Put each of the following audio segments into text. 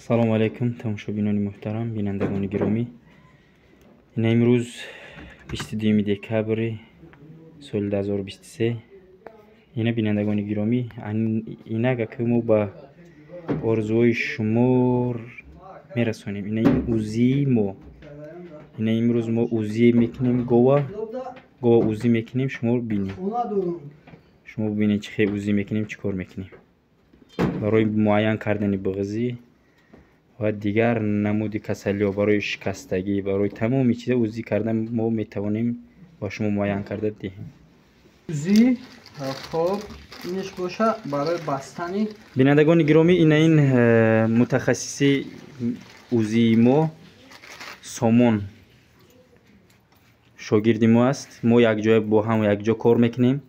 Салому алайкум, тамошобинони муҳтарам, бинандагони гиромӣ. Ина имрӯз 22 декабри соли 2023. Ина бинандагони гиромӣ, инак ака мо ба орзуҳои шумо мерасонем. Ина ин УЗИи мо. Ина имрӯз мо УЗИ мекунем, гова УЗИ мекунем, шумо бинед. Шумо бинед чӣ хел УЗИ мекунем, чӣ кор мекунем. Барои муайян кардани буғзӣ ва дигар намуди касалиҳо, барои шикастагӣ, барои тамоми чиза УЗИ кардан мо метавонем ба шумо муайян карда диҳем. УЗИ, хоб, инаш боша барои бастани. Бинандагони гиромӣ, ина ин мутахассиси УЗИи мо Сомон шогирди мо аст. Мо якҷоя бо ҳам якҷо кор мекунем.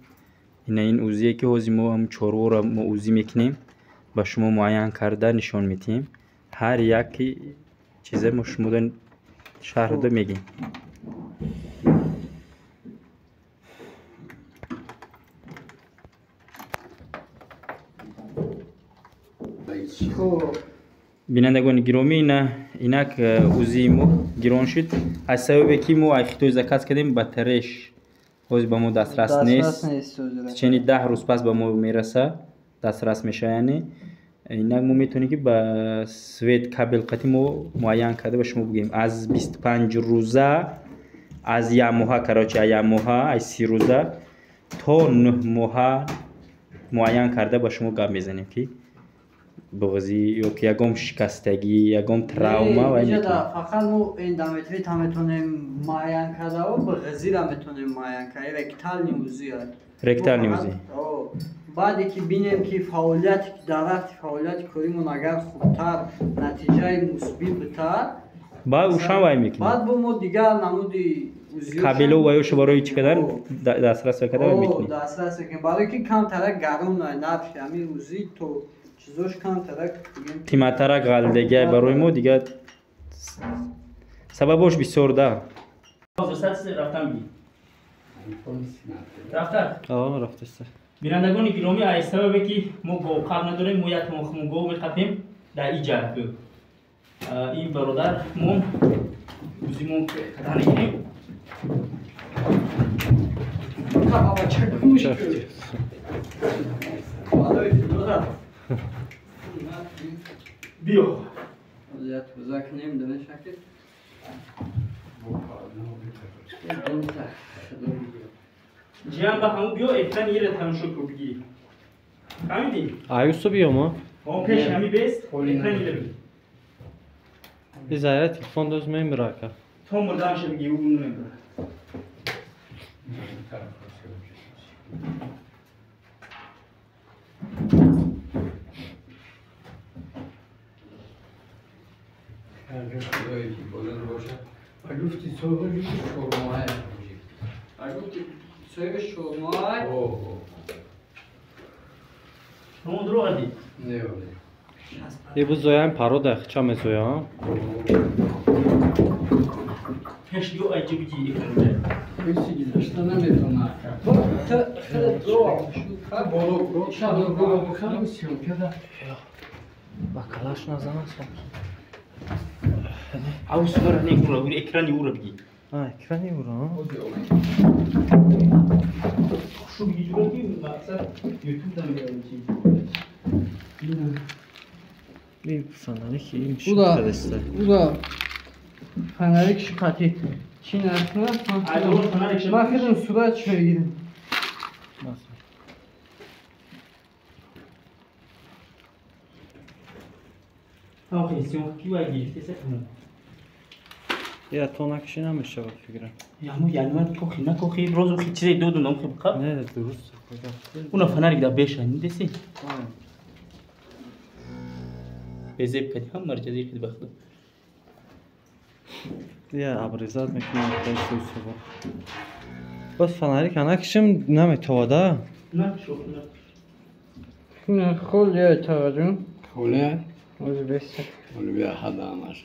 Ина ин УЗИе ки ҳозир мо ҳам чорворо мо УЗИ мекунем, ба шумо муайян карда нишон медиҳем. Ҳар яки чизе мо шумода шарҳ мегӯем. Бинандагони гиромӣ, инак УЗИи мо гирон шуд аз сабабе ки мо аз Хитой заказ кардем, батареяш ҳозир ба мо дастрас нест. Течени 10 рӯз пас ба мо мераса, дастрас мешавад. Яъне инак мо метавонем ки ба свет кабел қати мо муайян карда ба шумо бигӯем. Аз 25 рӯза, аз як моҳа, короче, аз як моҳа, аз 30 рӯза то 9 моҳа муайян карда ба шумо гап мезанем ки буғзӣ ё ки ягон шикастагӣ, ягон травма ва инҷа фақат мо эндометрит метавонем муайян карда ва буғзиро метавонем муайян карда. Ректальный УЗИ. Ректальный УЗИ. Баъде ки бинем ки фаъолияти дар рафти фаъолияти коримон агар хубтар натиҷаи мусбӣ битар, баъд ушан вай мекунем. Баъд бо мо дигар намуди УЗИ кабело ва ёшо барои чӣ кадар дастрас карда мекунем. Дастрас мекунем, барои ки камтарак гарон нархи ҳамин УЗИ то чизош камтарак қиматтарак ғалдагиай барои мо, дигар сабабош бисёр да. Рафта. Бинандагони гиромӣ, аз сабабе ки мо говқаб надорем, мо як мохмон гов меқапем дар иҷа. Ин бародар мо УЗИмон ката мегирем. Биё. Ҷиям ба ҳамун биё, экран ира тамошо кун бигирӣ. Фаҳмидӣ? Аюсу биё мо. Ҳо, пеш ҳами бест, экран ира бигир. Изайра телефон доз мемира ака. То мурдаамша бигир, ӯ намебира. Худое ки боланд бошад. Ва гуфти соҳиби чормоҳа. Ва гуфти соҳиби чормоҳа. Шумо дурӯғ дид? Не. Е бузоям парода хча мезоям. Пеш ё айҷи биги экран. Пеши гузашта наметавона ака. Та хеле дурӯғ шуд. Боло шабо боло бухам съёмкада. Ба калаш назанам сом. Ау сура не ура, экрани ура биги. Экрани ура. Шу биги ҷура ки мақсад YouTube да мегардам чи. Ин фонарик ин шукадаста. Уда фонарик шукати. Чи нархна? Ман хеле сурат шо гирам. Охи, съёмки ва гирифтеса кунам. Я то накши намешавад фикрам. Яму январ кохи накохи розу хи чизе доду нам хи бқа. Не, дуруст. Уна фонарик да беша, нидаси? Безеб кади ҳам марҷази хид бахда. Я обрезать мекунам суй. Бас фонарик анакшим наметавада? Накшо, накш. Не, холия таваҷум. Холия? Оз беста. Холия хадамаш.